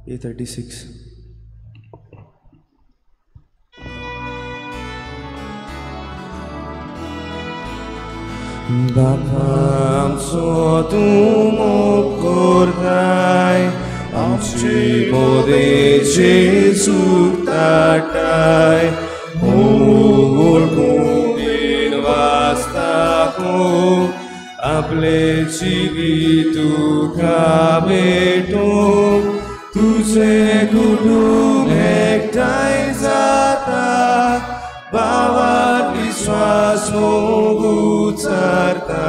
A36. बापा आमचो तूं मोग करताय, आमचे मोदेचे चुकताटाय, मोग वाचता आपले जिवीत तुका भेटूंक, तुजें कुटुंब एकठांय जाता, भावात विस्वास मोग उचारता,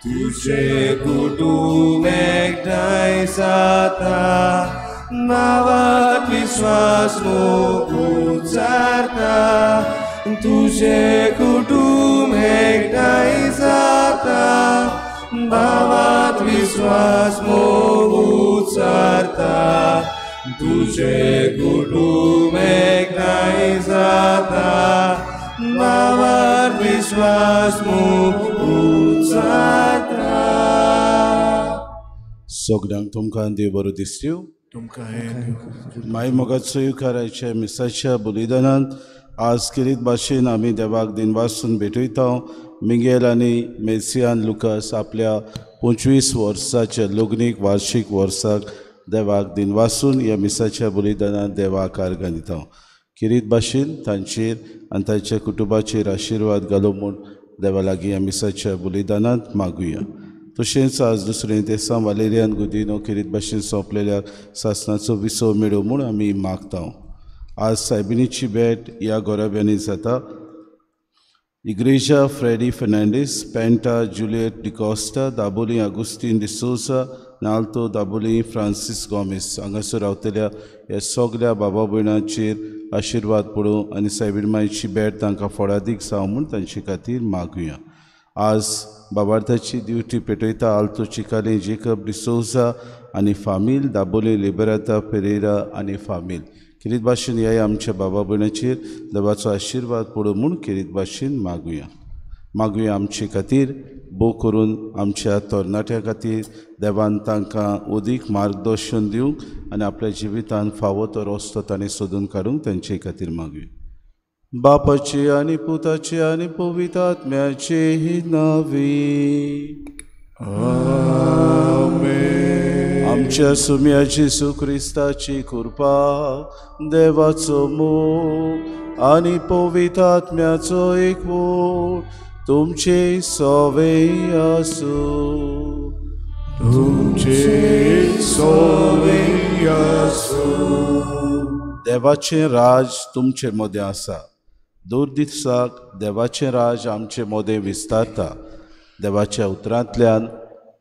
तुजें कुटुंब एकठांय जाता, भावात विस्वास मोग उचारता, तुजें कुटुंब एकठांय जाता, भावात विस्वास मोग उचारता, तुजें कुटुंब एकठांय जाता, भावात विस्वास मोग उचारता. सगळ्यांक तुमकां देव बरो दिसत्यो. माई मोगाचो युकाराच्या मिसाच्या बलिदानांत आज किरीत भाशेन आमी देवाक दिनवासून भेटयता. मिंगेल आनी मेसियान लुकास आपल्या 25 वर्साच्या लग्नीक वार्षीक वर्साक देवाक दिनवासून ह्या मिसाच्या बलिदानांत देवाक आर्गां दिता. किरीत भाशेन तांचेर आनी तांच्या कुटुंबाचेर आशिर्वाद घालो म्हूण देवा लागीं ह्या मिसाच्या बलिदानांत मागुया. तशेंच आज दुसरें देसां वालेरियान गुदिनो किरीत भाशेन सोंपलेल्या सासणाचो विसव मेळो म्हूण आमी मागता. आज सायबिणीची भेट ह्या गोराब्यांनी जाता. Igreja Freddy Fernandes, Penta Juliet D'Costa, Dabolim Augustine D'Souza, Nalto Dabolim Francis Gomes हांगासर रावतल्या ह्या सगल्या बाबा भयणांचेर आशिर्वाद पडूं आनी सायबीण मायची भेट तांकां फळादीक जावं म्हूण तांचे खातीर मागुया. आज बाबार्थाची ड्युटी पेटयता आल्तो चिकाले जेकब डिसोजा आनी फामील, दाबोली लिबराता पेरेरा आनी फामील. किरीत भाशेन ह्या आमच्या बाबा भयणाचेर देवाचो आशिर्वाद पडूं म्हूण किरीत भाशेन मागुया. मागुया आमचे खातीर भोव करून आमच्या तरणाट्या खातीर देवान तांकां अदीक मार्गदर्शन दिवंक आनी आपल्या जिवितान फावो तो रस्तो तांणी सोदून काडूंक तांचे खातीर मागुया. बापाचे आनी पुताचे आनी पवित्र आत्म्याचे नांवी आमेन. आमच्या सुम्या जेजू क्रिस्ताची कृपा, देवाचो मोग आनी पवित्र आत्म्याचो एकवट तुमचे सवे आसूं. तुमचे सवे आसूं. देवाचें राज तुमचे मदें आसा. दर दिसाक देवाचें राज आमचे मदें विस्तारता. देवाच्या उतरांतल्यान,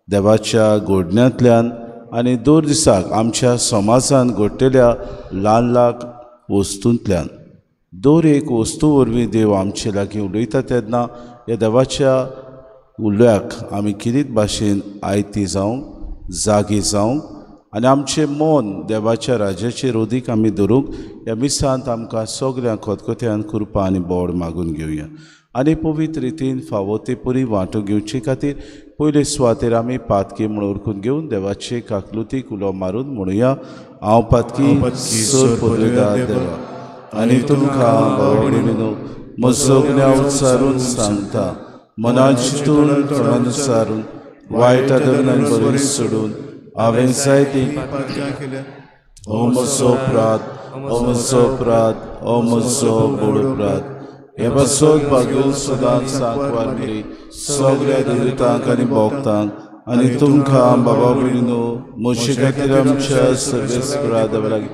देवाच्या घडण्यांतल्यान आनी दर दिसाक आमच्या समाजान घडटल्या ल्हान ल्हान वस्तूंतल्यान दर एक वस्तू वरवीं देव आमचे लागीं उलयता तेन्ना ह्या देवाच्या उल्याक आमी किरीत भाशेन आयती जावंक, जागी जावंक आनी आमचें मन देवाच्या राजाचेर अदीक आमी धरूंक ह्या मिसांत आमकां सगळ्यांक खतखत्यान कृपा आनी बोड मागून घेवया. आनी पवित्र रितीन फावो ते परी वांटो घेवचे खातीर पयले सुवातेर आमी पातकी म्हूण ओळखून घेवन देवाचे काकलुतीक उलो मारून म्हणुया, हांव पातकी सर पदवेदार देवा आनी तुमकां भाव भयणीनो म्हजो गुन्यांव उच्चारून सांगता, मनान चिंतून तोंडान उच्चारून वायट आदरान बरें सोडून हांवें जायती हो म्हजो अपराध, हो म्हजो अपराध, हो म्हजो व्हड अपराध. हे पासत भाग्यो सदांच सांकवार मरी सगळ्या दुरितांक आनी भोगतांक आनी तुमकां बाबा भयणीनो म्हजे खातीर आमच्या सर्वेस्परा देवा लागीं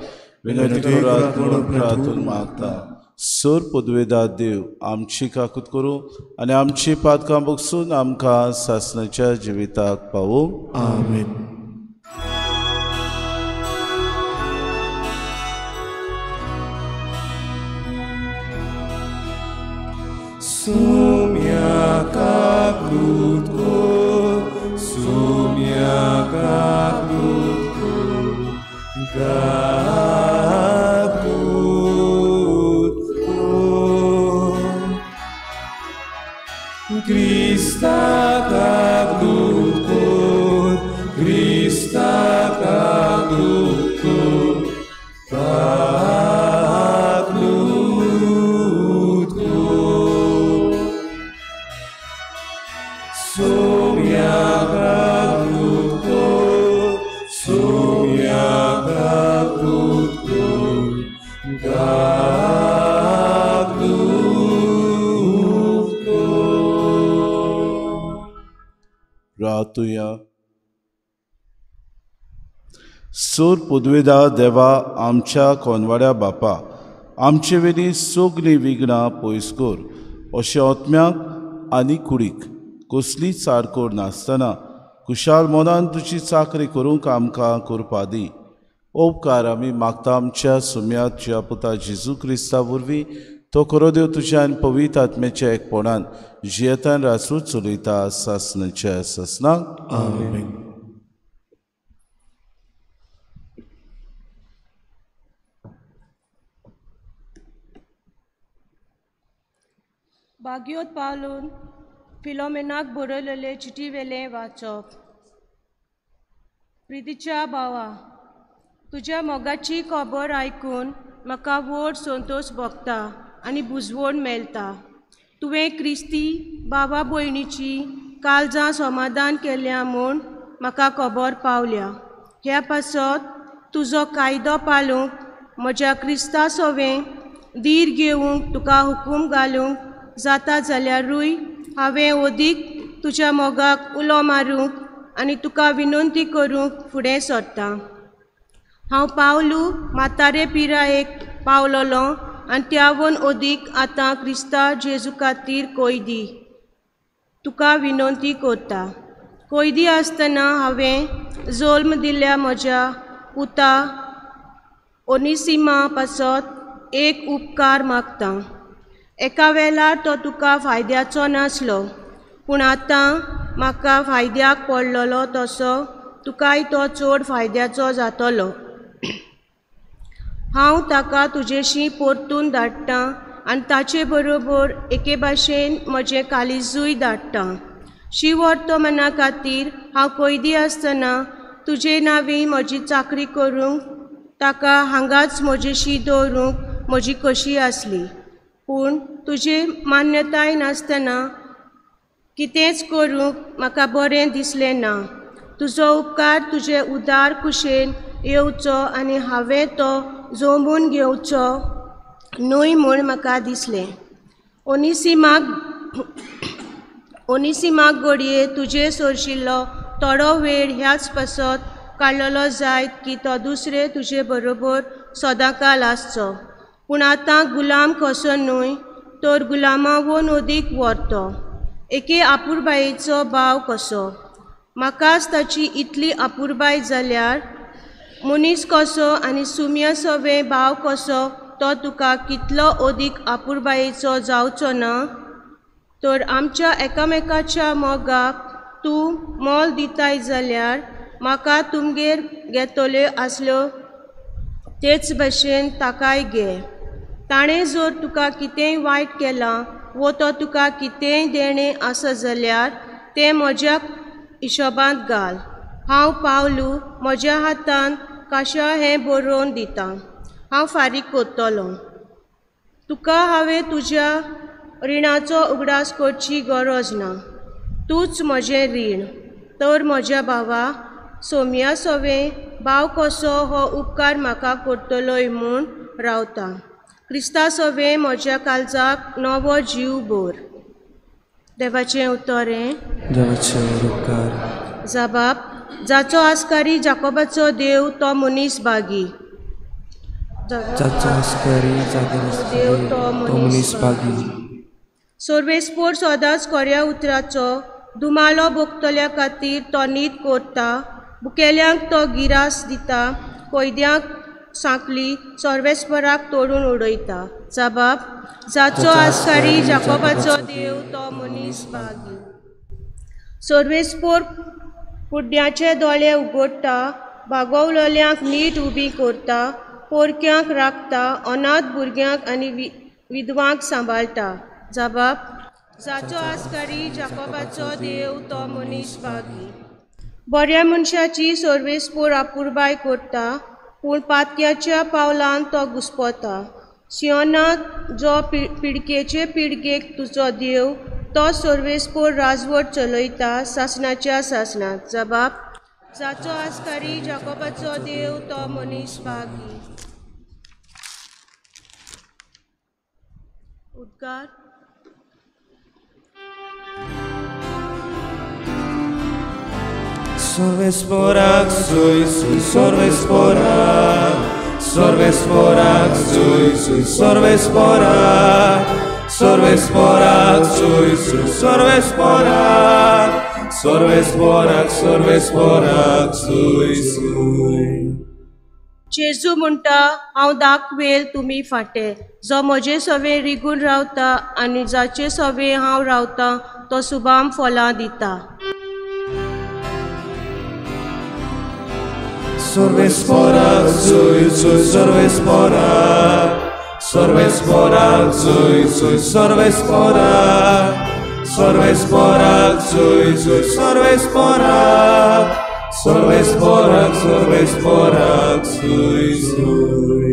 विनंती करात म्हणून प्रार्थून मागता. सर पदवेदार देव आमची काकूत करूं आनी आमची पातकां बगसून आमकां सासणाच्या जिविताक पावूं. आमेन. सुम्या काकूत कर, सुम्या काकूत कर, काकूत कर. क्रिस्ता काकूत कर, क्रिस्ता काकूत कर, Somiaka Blutkul, Gaglutkul. रातुया सूर पुदवेदा देवा आमच्या कोनवाड्या बापा आमचे वेली सगळीं विघ्नां पयस कर अशें आत्म्याक आनी कुडीक कसलीच आडखळ नासतना कुशाल मनान तुजी चाकरी करूंक आमकां करपा दी. उपकार आमी मागता आमच्या सुम्या तुज्या पुता जेजू क्रिस्ता वरवीं तो खरो देव तुज्या आनी पवित्र आत्म्याच्या एकपणान जियेतान रासू चलयता सासनाच्या सासनाक. आमेन. बाग्योत पावलून फिलोमेनाक बरयलेले चिटी वेलें वाचप. प्रितीच्या भावा, तुज्या मोगाची खबर आयकून म्हाका व्हड संतोश भोगता आनी बुजवण मेळटा. तुवें क्रिस्ती बाबा भयणीची काळजां समाधान केल्या म्हूण म्हाका खबर पावल्या. ह्या पासत तुजो कायदो पाळूंक म्हज्या क्रिस्ता सवें धीर घेवंक तुका हुकूम घालूंक जाता जाल्यारूय हांवें अदीक तुज्या मोगाक उलो मारूंक आनी तुका विनंती करूंक फुडें सरता. हांव पावलू म्हातारे पिरायेक पावलोलो आनी त्यावून अदीक आतां क्रिस्ता जेजू खातीर कैदी तुका विनंती करता. कैदी आसतना हांवें जल्म दिल्ल्या म्हज्या पुता ओनिसिमा पासत एक उपकार मागता. एका वेळार तो तुका फायद्याचो नासलो, पूण आतां म्हाका फायद्याक पडलेलो तसो तुकाय तो चड फायद्याचो जातलो. हांव ताका तुजेशी परतून धाडटा आनी ताचे बरोबर एके भाशेन म्हजें कालिजूय धाडटा. शिवर्तमाना खातीर हांव कैदी आसतना तुजे नांवी म्हजी चाकरी करूंक ताका हांगाच म्हजेशी दवरूंक म्हजी कशी आसली, पूण तुजी मान्यताय नासतना कितेंच करूंक म्हाका बरें दिसलें ना. तुजो उपकार तुजे उदार कुशेन येवचो आनी हांवें तो जमून घेवचो न्हय म्हूण म्हाका दिसलें. ओनिसिमाक घडये तुजे सरशिल्लो थोडो वेळ ह्याच पासत काडलेलो जायत की तो दुसरे तुजे बरोबर सदांकाल आसचो, पूण आतां गुलाम कसो न्हय तर गुलामावून अदीक व्हरतो, एके आपुरबायेचो भाव कसो. म्हाकाच ताची इतली आपुरबाय जाल्यार मनीस कसो आनी सुम्या सवें भाव कसो तो तुका कितलो अदीक आपुरबायेचो जावचो ना? तर आमच्या एकामेकाच्या मोगाक तूं मोल दिताय जाल्यार म्हाका तुमगेर घेतल्यो आसल्यो तेच भशेन ताकाय घे. ताणें जर तुका कितेंय वायट केलां वो तो तुका कितेंय देणें आसा जाल्यार तें म्हज्या हिशोबांत घाल. हांव पावलू म्हज्या हातान काशा हें बरोवन दितां. हांव फारीक करतलो. तुका हांवें तुज्या रिणाचो उगडास करची गरज ना, तूंच म्हजें रीण. तर म्हज्या भावा सोम्या सवें भाव कसो हो उपकार म्हाका करतलोय म्हूण रावता. क्रिस्ता सवें म्हज्या काळजाक नवो जीव भर. देवाचें उतर हें. देवाचे उपकार. जबाब जाचो आस्कारी जाकोबाचो देव तो मनीस भागी. जाचो आस्कारी देव तो मनीस भागी. सर्वेस्पोर सदांच खऱ्या उतराचो दुमालो भोगतल्या खातीर तो नीत करता. बुकेल्यांक तो गिरास दिता, कैद्यांक सांकली सर्वेस्पराक तोडून उडयता. जबाब जाचो आस्कारी जाकोबाचो देव तो मनीस भागी. सर्वेस्पोर कुड्ड्याचे दोळे उगडटा, बागवलेल्यांक नीट उबी करता, पोरक्यांक राखता, अनाथ भुरग्यांक आनी विधवांक सांबाळटा. जबाब जाचो आस्कारी जाकोबाचो देव तो मनीस भागी. बऱ्या मनशाची सर्वेस्पोर आपुरबाय करता, पूण पातक्याच्या पावलान तो घुस्पता. सियोनात जो पिडकेचे पिडकेक तुजो देव तो सर्वेस्पोर राजवट चलयता सासणाच्या सासणात. जबाब जाचो आस्कारी जाकोबाचो देव तो मनीस भागी। उद्गार। Sorvesporak sui sui sorvesporak, sorvesporak sui sui sorvesporak, sorvesporak sui sui sorvesporak, sorvesporak sorvesporak sui sui. जेजू म्हणटा हांव दाखवेल तुमी फाटे, जो म्हजे सवे रिगून रावता आनी जाचे सवे हांव रावता तो सुबाम फलां दिता। Sorvesporak sui sui sorvesporak, sorvesporak sui sui sorvesporak, sorvesporak sui sui sorvesporak, sorvesporak sorvesporak sui sui.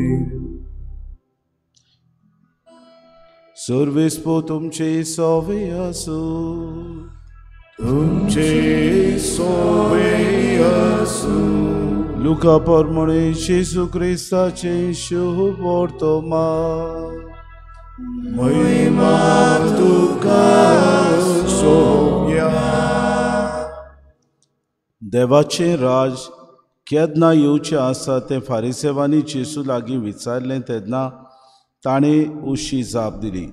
सर्वेस्पो तुमचे सोवे आसूं, तुमचे सोवे आसूं। लुका प्रमाणे जेजू क्रिस्ताचें शुभ वर्तमान। महिमा तुका सोम्या। देवाचें राज केन्ना येवचें आसा तें फारिसेवांनी जेजू लागीं विचारलें तेन्ना ताणें अशी जाप दिली,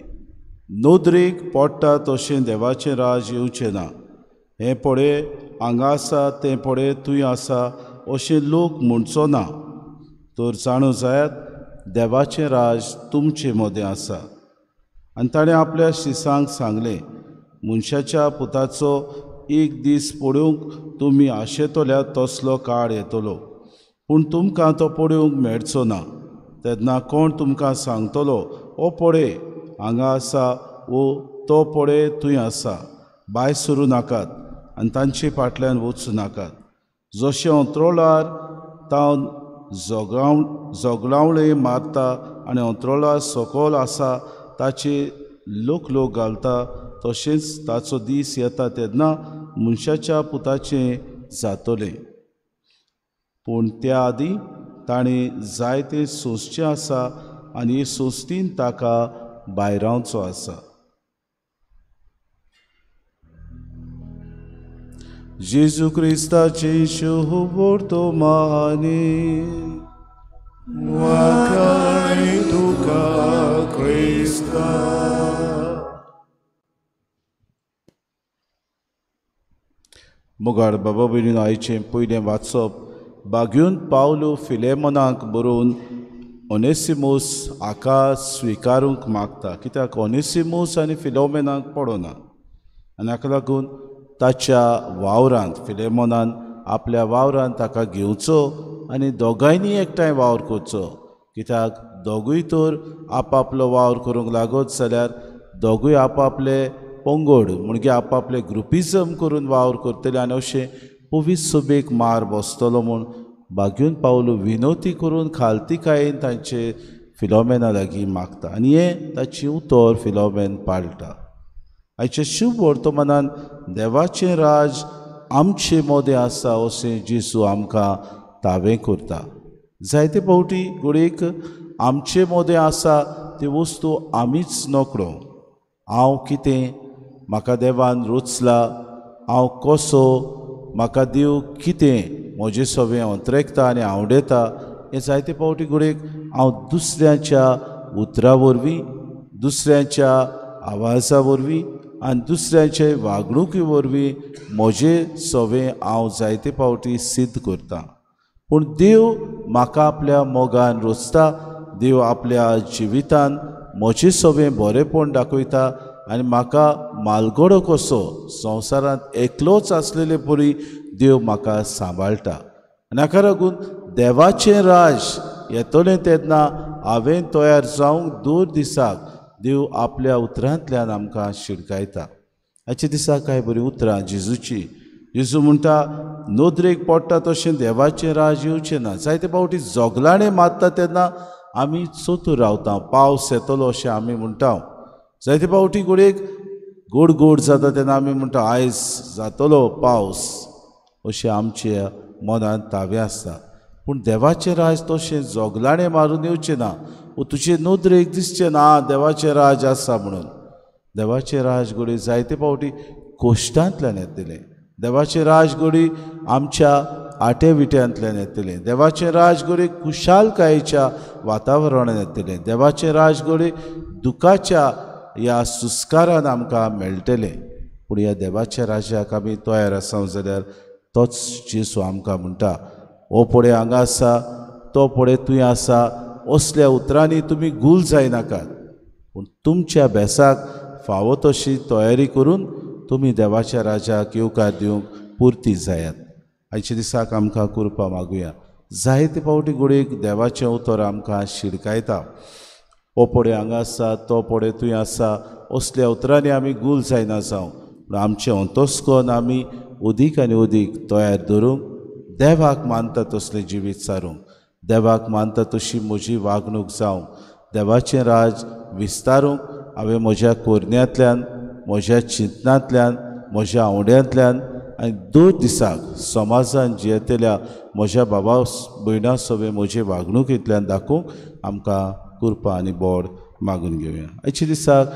नदरेक पडटा तशें देवाचें राज येवचें ना। हें पळय हांगा आसा, तें पळय थंय आसा अशें लोक म्हणचो ना, तर जाणू जायात देवाचें राज तुमचे मदें आसा। आनी ताणें आपल्या शिसांक सांगलें, मनशाच्या पुताचो एक दीस पळोवंक तुमी आशेतल्या तसलो काळ येतलो, पूण तुमकां तो पळोवंक मेळचो ना। तेन्ना कोण तुमकां सांगतलो, ओ पळय हांगा आसा, ओ तो पळय थंय आसा, भायर सरूं नाकात आनी तांचे फाटल्यान वचूं नाकात। जशें अंत्रोळार तावन जोगलावळे मारता आनी अंत्रोळार सकयल आसा ताचे लोक लोक घालता, तशेंच ताचो दीस येता तेन्ना मनशाच्या पुताचें जातलें। पूण त्या आदीं ताणें जायतें सोंसचें आसा आनी सोंसतीन ताका भायरावचो आसा। जेजू क्रिस्ताचें शुभ वर्तमान। वाखाणी तुका क्रिस्ता। मोगाळ बाबा भयणीन आयचें पयलें वाचप बागयून पावलो फिलेमोनाक बरोवन ओनेसिमूस हाका स्विकारूंक मागता, कित्याक ओनेसिमूस आनी फिलोमेनाक पडना आनी हाका लागून ताच्या वावरांत फिलेमोनान आपल्या वावरांत ताका घेवचो आनी दोगांयनी एकठांय वावर करचो, कित्याक दोगूय तर आपआपलो वावर करूंक लागत जाल्यार दोगूय आपआपले पंगड म्हणजे आपआपले ग्रुपिजम करून वावर करतले आनी अशें पवित्र सभेक मार बसतलो म्हूण बागयून पावलो विनवती करून खालतीकायेन तांचे फिलोमेना लागीं मागता आनी हें ताचें उतर फिलोमेन पाळटा। आयच्या शुभ वर्तमानान देवाचें राज आमचे मदें आसा अशें जेजू आमकां तावें करता। जायते फावटी घडयेक आमचे मदें आसा ती वस्तू आमीच नकळो, हांव कितें, म्हाका देवान रचला, हांव कसो, म्हाका देव कितें म्हजें सगळें अंतरेकता आनी आवडयता, हें जायते फावटी घडयेक हांव दुसऱ्यांच्या उतरां वरवीं, दुसऱ्यांच्या आवाजा वरवीं आनी दुसऱ्यांचे वागणुकी वरवीं म्हजें सगळें हांव जायते फावटी सिद्ध करता। पूण देव म्हाका आपल्या मोगान रचता, देव आपल्या जिवितान म्हजें सगळें बरेंपण दाखयता आनी म्हाका मालगडो कसो संवसारांत एकलोच आसलेले परी देव म्हाका सांबाळटा। आनी हाका लागून देवाचें राज येतलें तेन्ना हांवें तयार जावंक दूर दिसाक देव आपल्या उतरांतल्यान आमकां शिडकायता। आयच्या दिसा कांय बरीं उतरां जेजूची। जेजू म्हणटा नदरेक पडटा तशें देवाचें राज येवचें ना। जायते फावटी जोगलाणें मारता तेन्ना आमी चतूर रावता, पावस येतलो अशें आमी म्हणटा। जायते फावटी घडयेक गोड गोड जाता तेन्ना आमी म्हणटा आयज जातलो पावस, अशें आमच्या मनांत तावें आसता. पूण देवाचें राज तशें जोगलाणें मारून येवचें ना वो तुजे नदरेक दिसचें ना देवाचें राज आसा म्हणून. देवाचें राज घडये जायते फावटी कोश्टांतल्यान येतलें, देवाचें राज घडये आमच्या आटे विट्यांतल्यान येतलें, देवाचें राज घडये खुशालकायेच्या वातावरणान येतलें, देवाचें राज घडये दुखाच्या ह्या सुस्कारान आमकां मेळटलें. पूण ह्या देवाच्या राज्याक आमी तयार आसा जाल्यार तोच जेजू आमकां म्हणटा, हो पळय हांगा आसा, तो पळय थंय आसा, असल्या उतरांनी तुमी गुल जायनाकात, पूण तुमच्या भेसाक फावो तशी तयारी करून तुमी देवाच्या राजाक येवकार दिवंक पुरती जायात. आयच्या दिसाक आमकां कृपा मागुया. जायते फावटी घडयेक देवाचें उतर आमकां शिडकायता, हो पळय हांगा आसा, तो पळय थंय आसा, असल्या उतरांनी आमी गुल जायना जावं, पूण आमचें अंतस्कन आमी अदीक आनी अदीक तयार धरूंक, देवाक मानता तसलें जिवीत सारूंक, देवाक मानता तशी म्हजी वागणूक जावंक, देवाचें राज विस्तारूंक हांवें म्हज्या कोरण्यांतल्यान, म्हज्या चिंतनांतल्यान, म्हज्या आंवड्यांतल्यान आनी दर दिसाक समाजान जियेतल्या म्हज्या बाबा भयणां सवें म्हजे वागणुकेंतल्यान दाखोवंक आमकां कृपा आनी बोड मागून घेवया. आयच्या दिसाक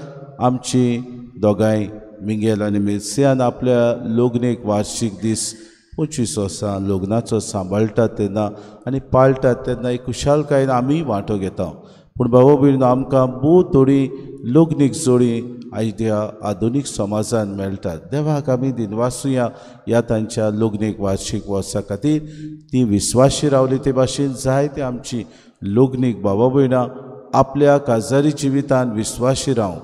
आमची दोगांय मिंगेल आनी मिर्सियान आपल्या लग्नीक वार्षीक दीस 25 वर्सां लग्नाचो सांबाळटात तेन्ना आनी पाळटात तेन्ना एक खुशालकायेन आमी वांटो घेता. पूण बाबा भयणीनो, आमकां भोव थोडी लग्नीक जोडी आयज ह्या आधुनीक समाजान मेळटात. देवाक आमी दिनवासुया ह्या तांच्या लग्नीक वार्षीक वर्सा खातीर. ती विस्वाशी रावली ते भाशेन जायते आमची लग्नीक बाबा भयणां आपल्या काजारी जिवितान विस्वाशी रावूं,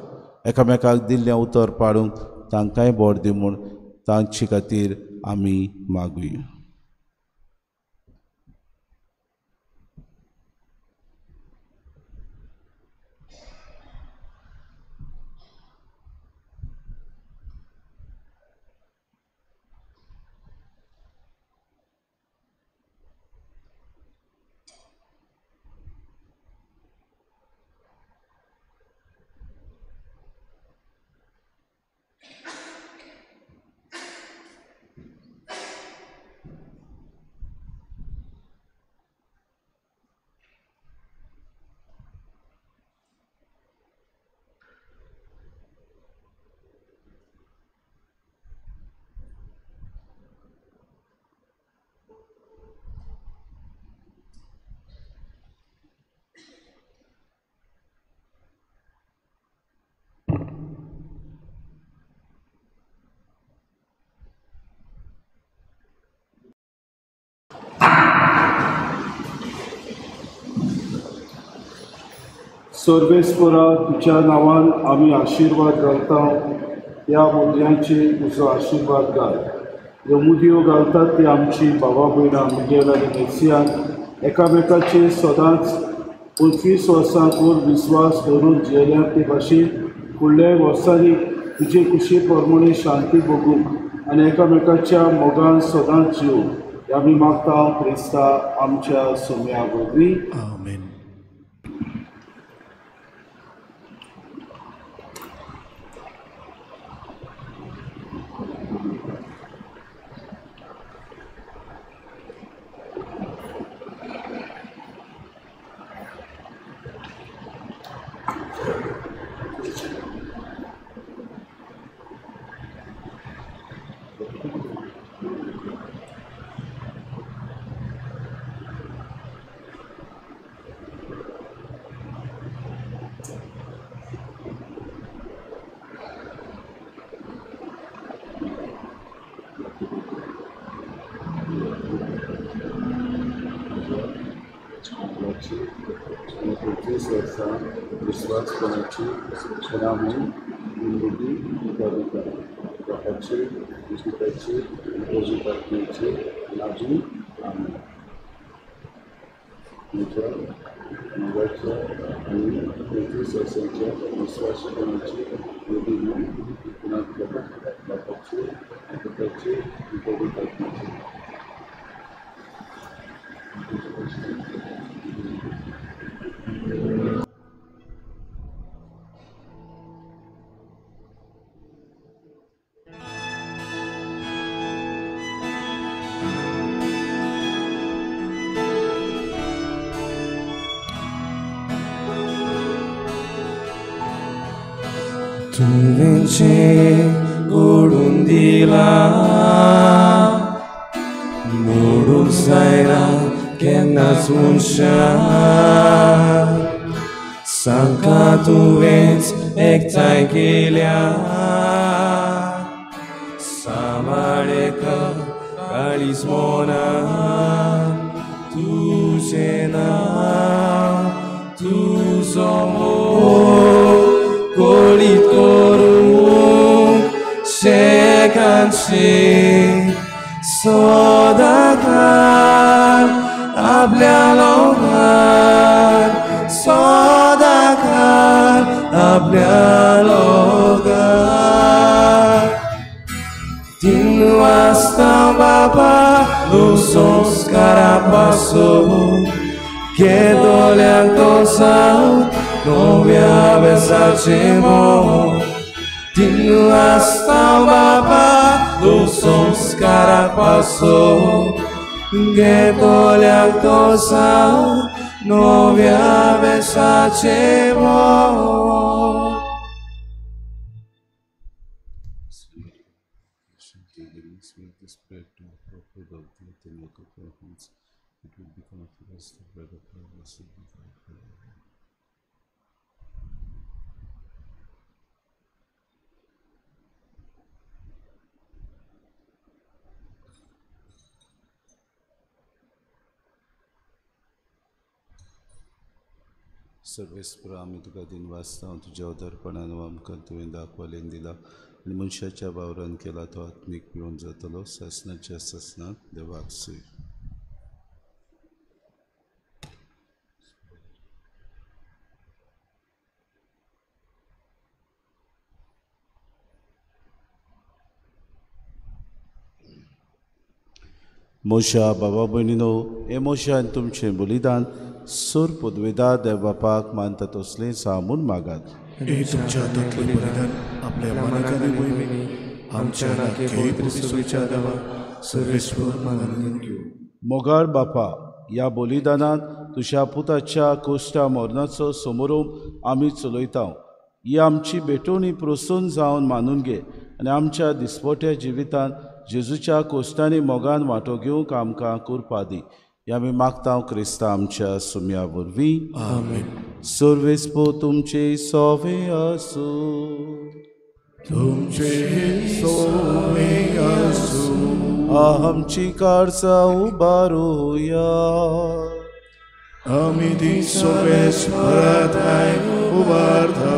एकामेकाक दिल्लें उतर पाडूंक तांकांय बोड दी म्हूण तांचे खातीर आमी मागुया. सर्वेस्परा, तुज्या नांवान आमी आशिर्वाद घालता, ह्या मुद्यांचेर तुजो आशिर्वाद घाल. ह्यो मुदयो घालतात ती आमची बाबा भयणां मिगेल आनी मेसियान एकामेकाचेर सदांच 25 वर्सां कोर विस्वास धरून जियेल्या ते भाशेन फुडल्या वर्सांनी तुजे कुशी प्रमाणे शांती भोगूंक आनी एकामेकाच्या मोगान सदांच जिवूंक आमी मागता क्रिस्ता आमच्या सोम्या वरवीं. आमेन. विश्वासपणाची सदामून निरोगी दिता बापाची पिताची पवित्र आत्म्याची नांवान आमेन. तुमच्या मोगाच्या आनी 25 वर्सांच्या विश्वासपणाची निरोगी बापाची पिताची पवित्र आत्म्याची. तुवें जें घडून दिलां मोडूंक जायना केन्नाच मनशान सांका तुवेंच एकठांय केल्या सांबाळ एका काळीज मोना तुजें नांव तुजो मोग कळीत करूंक शेकांशी सदांकाळ आपल्या लोकांक सदांकाळ आपल्या लोकांक 3 वाजता बाबा संस्कारा पासून घेतल्याक तो साव नव्या वेसाचें मोग 3 वाजता बाबा संस्कारा पासून घेतल्याक तो साव नव्या वेसाचें मोग. सर्वेस्पर आमी तुका दिनवासता तुज्या उदारपणान आमकां तुवें दाखवलें दिला आनी मनशाच्या वावरान केला तो आत्मीक पिवन जातलो सासणाच्या सासणाक देवाक सुय. मोशा बाबा भयणीनो हे मोशान तुमचें बलिदान सूर पदवेदार देव बापाक मानता तसलें सामून मागात. हे तुमच्या हातांतलें बलिदान आपल्या मनाक आनी मोहिमेक आमच्या नाके सोयच्या देवा सर्वेस्पर मानून घेवं. मोगाळ बापा ह्या बलिदानांत तुज्या पुताच्या कोश्टा मरणाचो समोरोम आमी चलयता. ही आमची भेटवणी प्रसन्न जावन मानून घे आनी आमच्या दिसपट्या जिवितांत जेजूच्या कोश्टांनी मोगान वांटो घेवंक आमकां कृपा दी. ह्या आमी मागता क्रिस्ता आमच्या सुम्या वरवीं. आमेन. सर्वेस्पर तुमचे सोवे आसूं. तुमचे सोवे आसूं. आमची काळजां उबारुया. आमी ती सर्वेस्परा उबारता.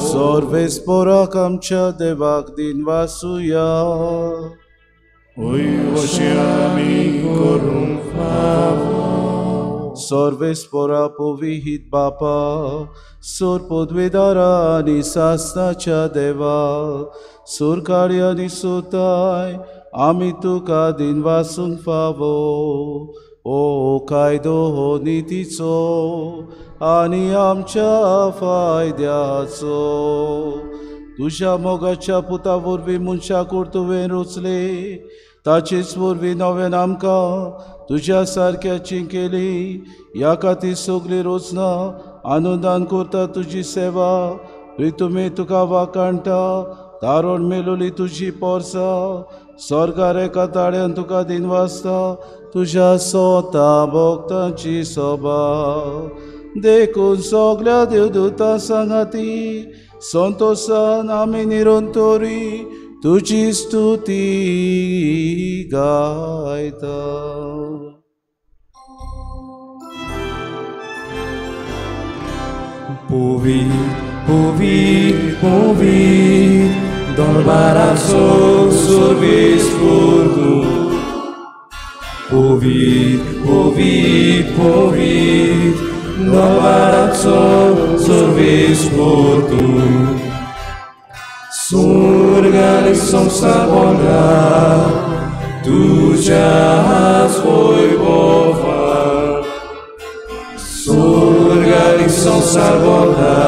सर्वेस्पराक आमच्या देवाक दिनवासुया. वय आमी करूंक फावो. सर्वेस्परा पविहीत बापा सूर पदवेदारा आनी सासणाच्या देवा सुरकारी आनी सुताय आमी तुका दिनवासूंक फावो. ओ कायदो हो नितीचो आनी आमच्या फायद्याचो. तुज्या मोगाच्या पुता वरवीं मनशाक तुवें रचले ताचेच वरवीं नव्यान आमकां तुज्या सारक्याची केली. ह्या खातीर सगळी रचना आनंदान करता तुजी सेवा. प्रितुमी तुका वाखाणटा तारण मेलोली तुजी पोरसा स्वर्गार एका ताळ्यान तुका दिनवासता तुज्या सोता भक्तांची सभा. देखून सगळ्या देवदूतां सांगाती संतोषान आमी निरंतरी तुजी स्तुती गायता. पवित्र पवित्र पवित्र दरबाराचो सर्वेस्पर तूं. पवित्र पवित्र पवित्र दरबाराचो सर्वेस्पर तूं. स्वर्ग आनी संवसार भरला तुज्याच वैभवान. स्वर्ग आनी संवसार भरला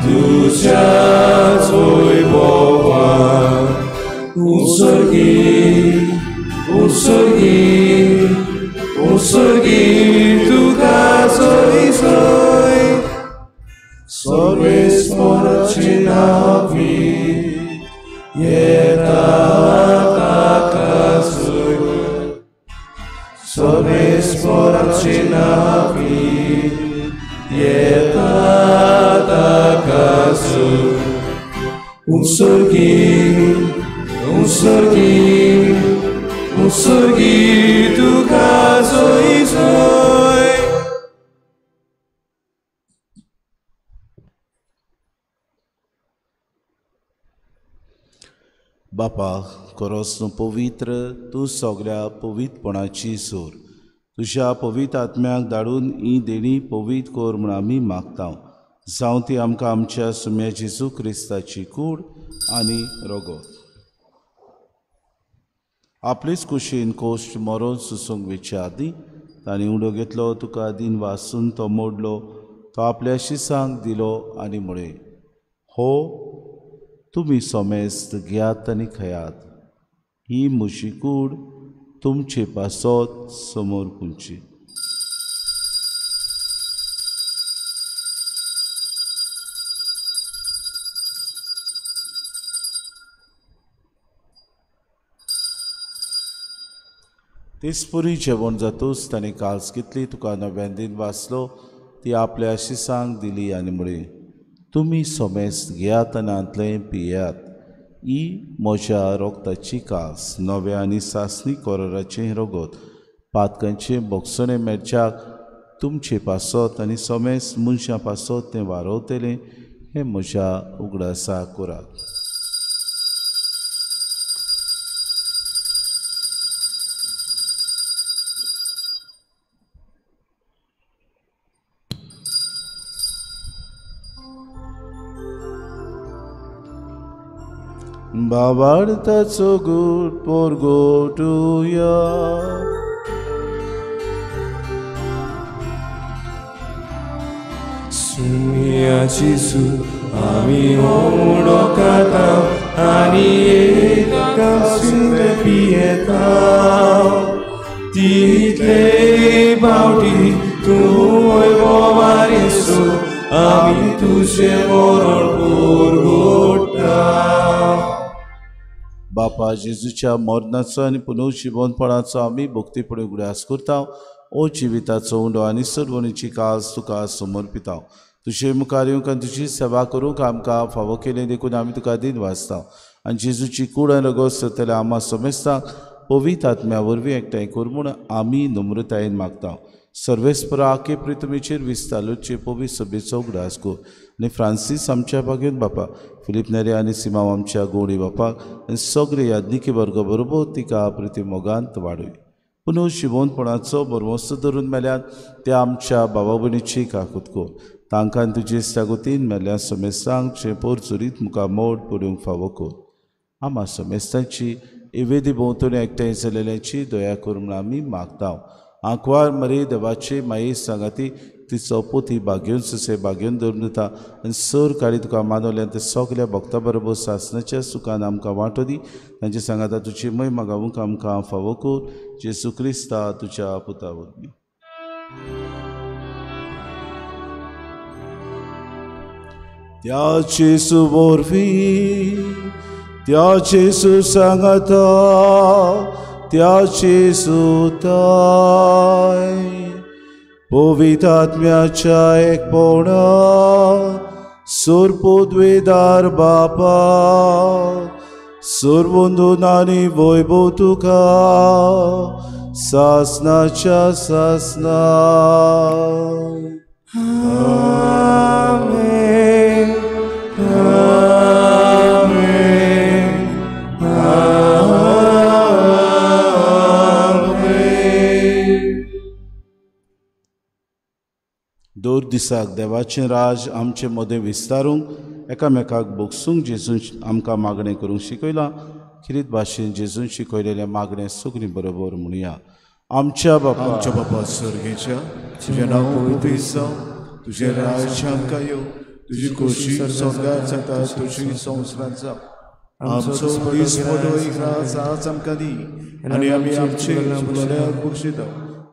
तुज्याच वैभवान. उत्सर्गी उत्सर्गी उत्सर्गी तुका जय जय. सर्वेस्पराचें नांव माफी येता ताकासून उसर्गी उसर्गी उसर्गी तुका जोय जोय. बापा खरोच तूं पवित्र, तूं सगळ्या पवित्रपणाची सोर. तुज्या पवित्र आत्म्याक धाडून ही देणी पवित्र कर म्हूण आमी मागता. जावं ती आमकां आमच्या सुम्या जेजू क्रिस्ताची कूड आनी रगत. आपलेच कुशीन कोश्ट मरोन सुसूंक वेच्या आदीं तांणी उडो घेतलो, तुका दिन वासून तो मोडलो, तो आपल्या शिसांक दिलो आनी म्हळें, हो तुमी सोमेस्त घेयात आनी खयात, ही म्हजी कूड तुमचे पासत समोर पुंची. तेचपुरी जेवण जातूच ताणें काल्स घेतली, तुका नव्यान दिन वाचलो, ती आपल्या शिसांक दिली आनी म्हळें, तुमी सोमेस्त घेयात आनी हांतलें पियात, ही म्हज्या रोगताची कास, नव्या आनी सासणी कोराराचें रगत, पातकांचें भोगसणें मेळच्याक तुमचे पासत आनी सोमेस्त मनशां पासत तें वारवतलें, हें म्हज्या उगडासा करात. बाबार्थाचो गूट पोरगोटुया. सुमिया जेजू आमी उडो खाता आनी एक कासून पियेता, तितले पावटी तूं वयवो आमी तुजें मरण पोरगोटा. बापा जेजूच्या मरणाचो आनी पुनर्जिवनपणाचो आमी भक्तीपणी उगडास करता. ओ जिविताचो उंडो आनी सोडवणीची कास तुका समर्पिता. तुजे मुखार येवंक आनी तुजी सेवा करूंक आमकां फावो केलें देखून आमी तुका दिन वाचता. आनी जेजूची कूड आनी रगत सोदतल्या आमा समेस्तांक पवित्र आत्म्या वरवीं एकठांय कर म्हूण आमी नम्रतायेन मागता. सर्वेस्परा आखे प्रितमेचेर विस्तालोचे पवित्र सभेचो उगडास कर आनी फ्रांसीस आमच्या बागेन बापा, फिलीप नेरे आनी सिमांव आमच्या गोवणी बापाक आनी सगळे याज्ञिकी वर्ग बरोबर तिका प्रिती मोगांत वाडय. पुनू शिवोनपणाचो बरवस्त धरून मेल्यात त्या आमच्या बाबा भयणीची काकूत कर. तांकां तुजे सागोतीन मेल्या समेस्तांक जे पोरचुरीत मुखार मोड पडूंक फावो कर. आमा समेस्तांची इवेदी भोंवतणी एकठांय जाल्ल्याची दया कर म्हूण आमी मागता. आंकवार मरे देवाचे माये सांगाती तिचो पोती बागेवन सुसे बागेवन धरून दिता आनी सर काळी तुका मानवल्यान ते सगल्या भक्ता बरोबर सासणाच्या सुखान आमकां वांटो दी. तांचे सांगाता तुजी महिमा गावूंक आमकां फावो कर. जेजू क्रिस्ता तुज्या पुता वरवीं. त्या जेजू वरवीं, त्या जेजू सांगाता, त्या जेजू ताय पवित्र आत्म्याच्या एकपणा सोरपोद्वेदार बापा सोरवंदून आनी वैभव तुका सासनाच्या सासना. आमेन आमेन आमेन. दर दिसाक देवाचें राज आमचे मदें विस्तारूंक एकामेकाक भोगसूंक जेजून आमकां मागणें करूंक शिकयलां. खिरीत भाशेन जेजून शिकयलेलें मागणें सगळीं बरोबर म्हणया. आमच्या बापा, आमच्या बापा सर्गेच्या, तुजें नांव पवित्र जावं, तुजें राज्य आमकां येवं, तुजी खोशी स्वर्गांत जाता तशी संवसारांत जावं. आमचो दीसपट्टो एक राज आज आमकां दी आनी आमी आमचे चुकलेल्यांक बक्षिता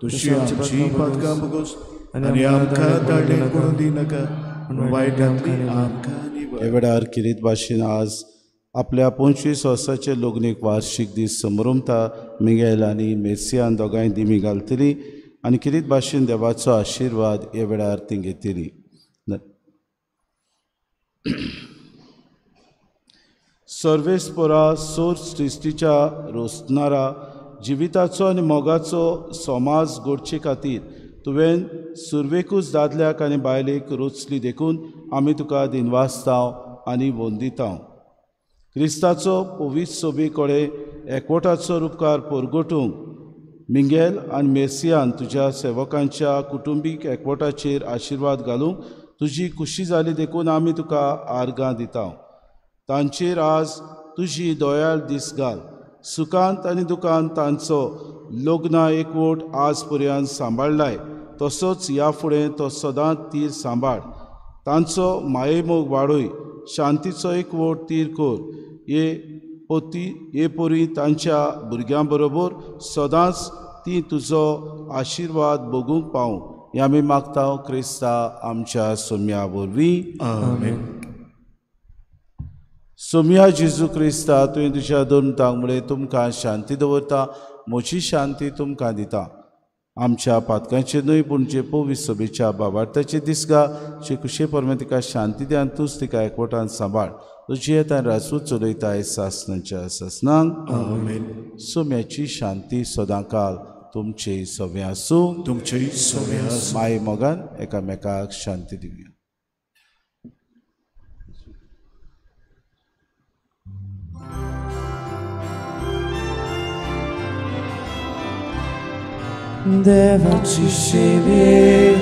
तशी आमची पातकां भोगोस आनी आमकां ताळें करून दिनाका वायटांतली आमकां निवळ. ह्या वेळार किरीत भाशेन आज आपल्या 25 वर्साचे लग्नीक वार्षिक दीस समरमता. मिगेल आनी मेसियान दोगांय दिमी घालतली आनी किरीत भाशेन देवाचो आशिर्वाद ह्या वेळार ती घेतली. सर्वेस्पोरा सोर सृश्टीच्या रोसणारा जिविताचो आनी मोगाचो समाज घडचे खातीर तुवें सुरवेकूच दादल्याक आनी बायलेक रोचली देखून आमी तुका दिनवासताव आनी वंदिताव. क्रिस्ताचो पवित्र सोबे कडेन एकवटाचो रुपकार परगटूंक मिंगेल आनी मेसियान तुज्या सेवकांच्या कुटुंबीक एकवटाचेर आशिर्वाद घालूंक तुजी खुशी जाली देखून आमी तुका आर्गां दिता. तांचेर आज तुजी दयाळ दीस घाल. सुखांत आनी दुखांत तांचो लग्न एकवट आज पर्यंत सांबाळलाय तसोच ह्या फुडें तो सदांच तीर सांबाळ. तांचो मायेमोग वाडय, शांतीचो एकवट तीर कर. हे पोती हे पोरी तांच्या भुरग्यां बरोबर सदांच ती तुजो आशिर्वाद भोगूंक पावूं हें आमी मागता क्रिस्ता आमच्या सोम्या वरवीं. आमेन. सोम्या जेजू क्रिस्ता तुवें तुज्या दोन तांगडे तुमकां शांती दवरता, म्हजी शांती तुमकां दिता. आमच्या पातकांचेर न्हय पूण जे पवित्र सभेच्या बाबार्थाचे दिसगा जे कुशे परमे तिका शांती दी आनी तूंच तिका एकवटान सांबाळ. तुजी येता राजू चलयताय सासनाच्या सासनांक. आमेन. सोम्याची शांती सदांकाल तुमचे सवे आसूं. तुमचे सवे आसूं. माये मोगान एकामेकाक शांती दिवया. देवाची शेली,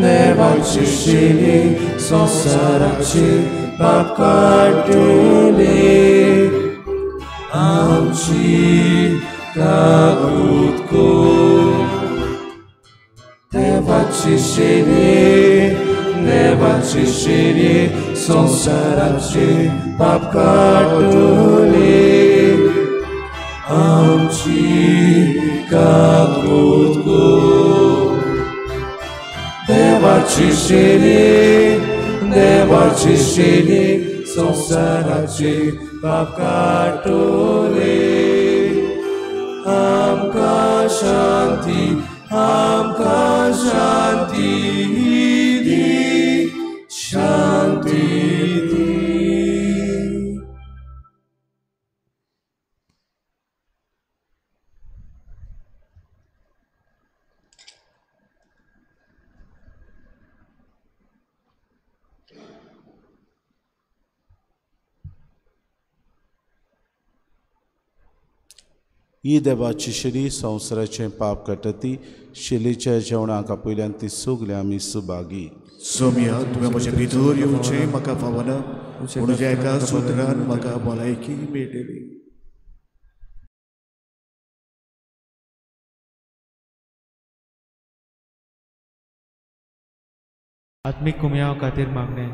देवाची शेली, संवसाराची पाप काडटली आमची काकूत कर. देवाची शेली, देवाची शेली, संवसाराची पाप काडटली आमची काकूत कर. देवाची शेली, देवाची शेली, संवसाराची पाप काडटली आमकां शांती, आमकां शांती दी, शांती दी. ही देवाची शेली संवसाराचें पाप काडटा ती शेलीच्या जेवणाक आपयल्यान ती सगळीं आमी सुभागी. सोम्या तुवें म्हज्या भितर येवचें म्हाका फावना, पूण तुज्या एका सुत्रान म्हाका भलायकी मेळटली. आत्मीक कुमयाव खातीर मागणें.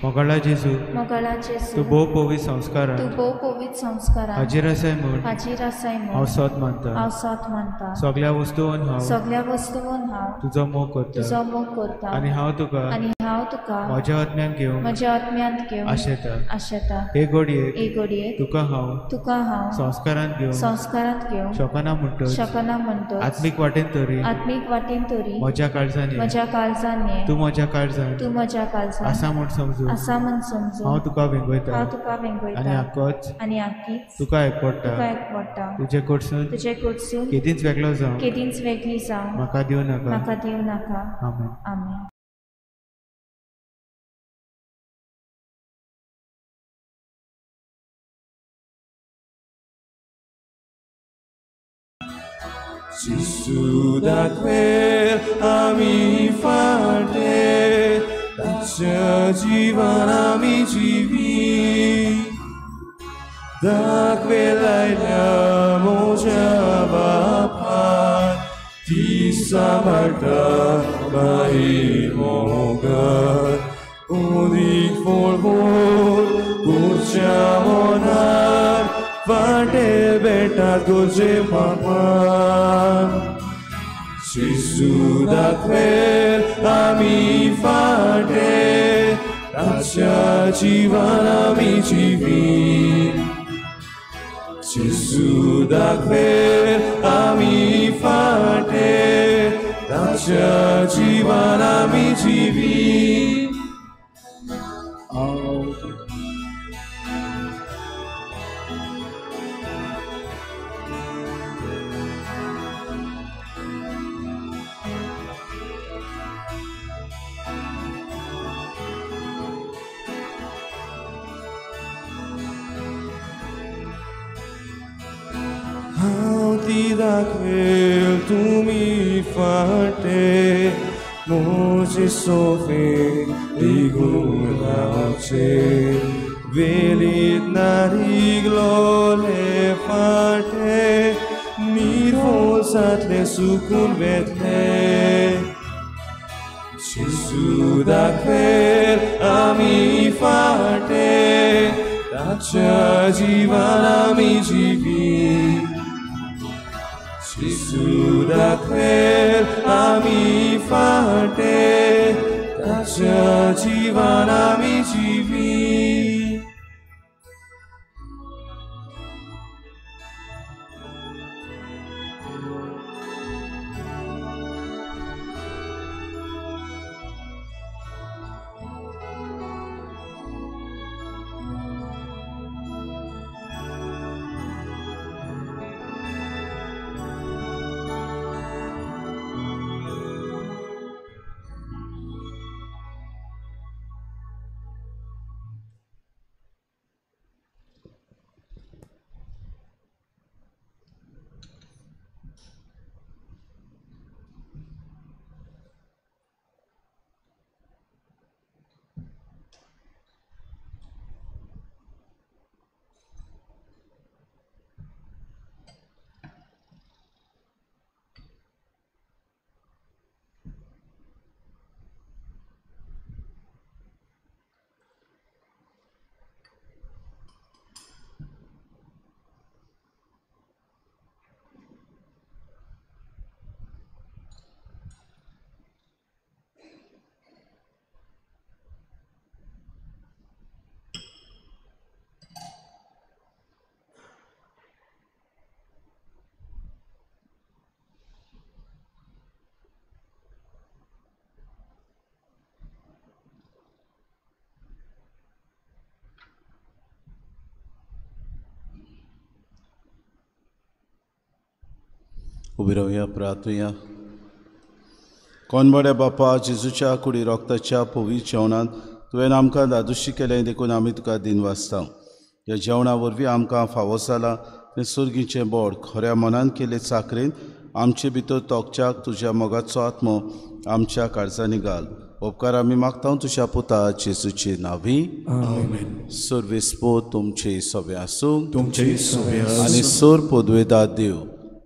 मोगाळा जेजू, मोगाळा जेजू, तूं भोव पवित्र संस्कारान, तूं भोव पवित्र संस्कारान हाजीर आसाय म्हूण, हाजीर आसाय म्हूण हांव सत मानता, हांव सत मानता. सगळ्या वस्तून हांव, सगळ्या वस्तून हांव तुजो मोग करता, तुजो मोग करता. आनी हांव तुका, आनी हांव तुका म्हज्या आत्म्यान घेवंक, म्हज्या आत्म्यांत घेवंक आशेता, आशेता. हे घडयेक, हे घडयेक तुका हांव, तुका हांव संस्कारांत घेवंक, संस्कारांत घेवंक शकना म्हणटच, शकना म्हणटच आत्मीक वाटेन तरी, आत्मीक वाटेन तरी म्हज्या काळजान, म्हज्या काळजान ये, तूं म्हज्या काळजान, तूं म्हज्या काळजान आसा म्हूण समजून, आसा म्हूण समजून हांव तुका वेंगयता, हांव तुका वेंगयता. आनी आकोच, आनी आकीच तुका एकवटा, तुका एकवटा. तुजे कडसून, तुजे कडसून केदींच वेगळो जावं, केदींच वेगळी जावं म्हाका दिवं नाका, म्हाका दिवं नाका. आमेन. आमेन. जेजू दाखवेल आमी फाटे, ताच्या जिवन आमी जिवी. दाखवेल आयल्या म्हज्या बापान, ती सांबाळटा माये मोगान. उदीक फळफळ कुरच्या मनार, फाटे बेटा तुजे पापान. जेजू दाखवेल आमी फाटे, ताच्या जिवन आमी जिवी. जेजू दाखवेल आमी फाटे, ताच्या जिवान आमी जिवी. दाखवेल तुमी फाटे म्हजे सोफे रिगून रावचे वेलीत नारिगलोले फाटे निरफोसांतले सुकून वेतले. जेजू दाखवेल आमी फाटे ताच्या जिवान आमी जिवी. जेजू दाखवेल आमी फाटे ताच्या जिवान आमी जिवी. उबी रावया प्रार्थुया. कोण बऱ्या बापा जेजूच्या कुडी रोगताच्या पवित्र जेवणांत तुवें आमकां दादोशी केलें देखून आमी तुका दिनवासता. ह्या जेवणा वरवीं आमकां फावो जाला तें सुर्गीचें बोड खऱ्या मनान केल्ले चाकरेन आमचे भितर तोखच्याक तुज्या मोगाचो आत्मो आमच्या काळजांनी घाल. उपकार आमी मागता तुज्या पुता जेजूचे नांवी. सर्वेस्पोर तुमचे सोबे आसूं तुमचे सोबे आनी सोर पदवेदार देव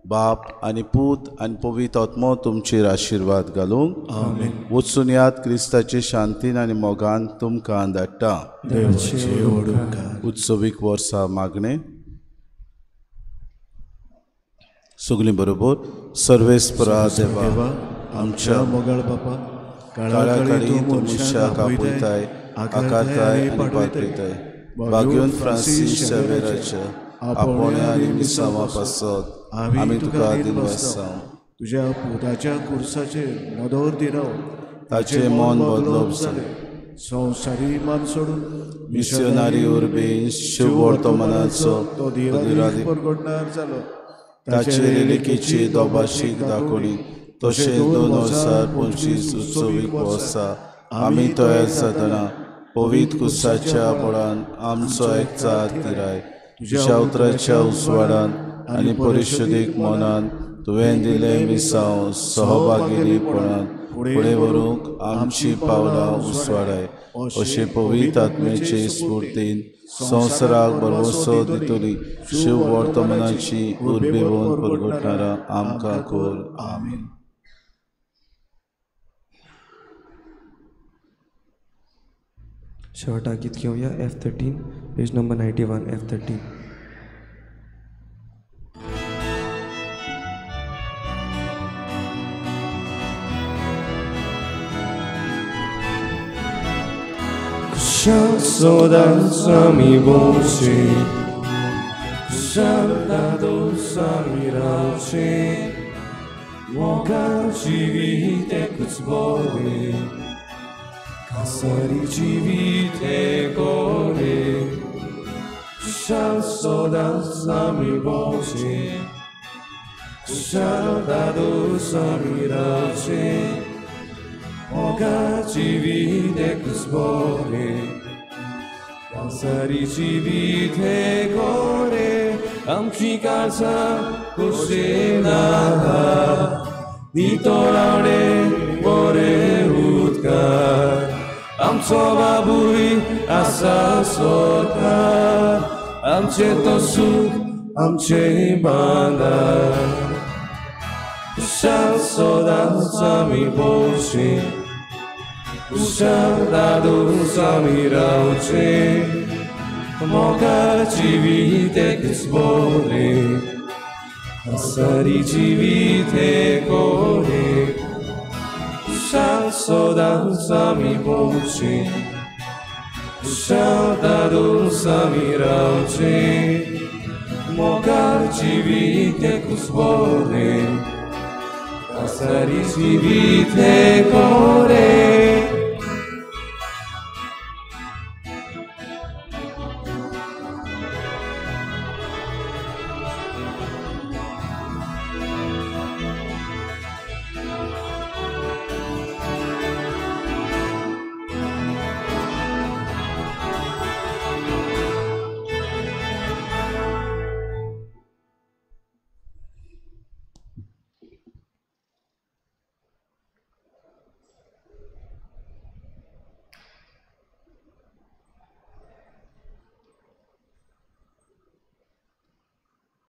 बाप आनी पूत आनी पवित्र आत्मो तुमचेर आशिर्वाद घालूंक. वचून याद क्रिस्ताचे शांतीन आनी मोगान तुमकां धाडटा. उत्सवीक वर्सा मागणें सगळीं बरोबर. सर्वेस्परा देवा आमच्या मोगाळ बापा काळाकाळी तूं मनशाक आपयताय आकारताय आनी पाठयताय. भाग्योन फ्रांसीस शावेराच्या आपोवण्या आनी मिसांवा पासत आमी तुका दिनवासता. तुज्या पुताच्या कुर्साचेर नदर दिराव ताचें मन बदलप जालें. संवसारी मान सोडून मिसियोनारी उर्बेन शिववर्तमानाचो तो दिरादीक परगटणार जालो. ताचे रेलिकेची दोभाशीक दाखोवणी तशें 2025 उत्सवीक वर्सा आमी तयार जातना पवित्र कुसाच्या बळान आमचो एकचार तिराय. तुज्या उतराच्या उजवाडान आनी परिशुदीक मनान तुवें दिल्लें मिसांव सहभागीपणान फुडें व्हरूंक आमची पावलां उसवाडाय. अशें पवित्र आत्म्याचे स्फूर्तीन संवसाराक भरवंसो दितली शिव वर्तमानाची उर्बेवन परगटणारा आमकां कर. आमेन. शेवटाक गीत घेवया F13 page number 91 F13. Sodans mi voce, Santa dosa mi rauce, मोगा जिवीत एकूच बरें, कासारी जिवीत गोरें, कुशाल सदांच आमी भोंवचें, कुशाल दादोस आमी रावचें, मोगा जिवीत एकूच बरें, कासारी जिवीत गोरें, आमची काळजां खोशेन आहा, नितळावणे बरें उदकार, आमचो बाबूय आसा सोतार, आमचें तो सूख आमचें बांदार, कुशाल सदांच आमी भोंवचें, कुशाल दादोस आमी रावचें, मोगा जिवीत एकूच बरें, कासारी जिवीत गोरें, कुशाल सदांच आमी भोंवचें, कुशाल दादोस आमी रावचें, मोगा जिवीत एकूच बरें, कासारी जिवीत गोरें।